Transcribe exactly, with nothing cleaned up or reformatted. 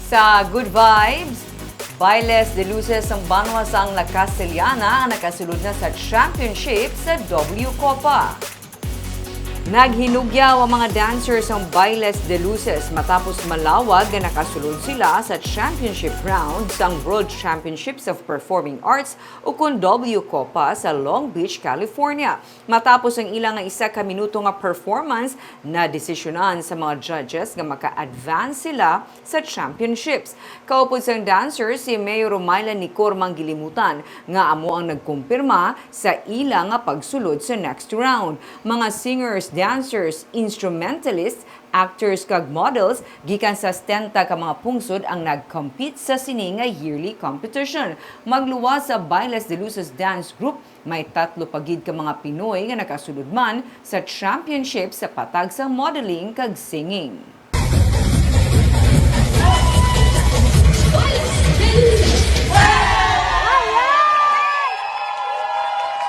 Sa Good Vibes, Bailes de Luces sang banwa sang La Castellana ang nakasulod na sa championship sa W Copa. Naghinugyaw ang mga dancers sang Bailes de Luces matapos malawag nga nakasulod sila sa championship round sang World Championships of Performing Arts, ukon W Copa, sa Long Beach, California. Matapos ang ila nga isa ka minuto nga performance, nadesisyonan sa mga judges nga maka-advance sila sa championships. Kaupod sang dancers, si Mayor Romayla Nicor Manggilimutan, nga amo ang nagkumpirma sa ila nga pagsulod sa next round. Mga singers, dancers, instrumentalists, actors, kag models gikan sa setenta ka mga pungsod ang nag-compete sa sini nga yearly competition. Magluwas sa Bailes de Luces Dance Group, may tatlo pa gid ka mga Pinoy nga nakasulod man sa championship sa patag sang modeling kag singing.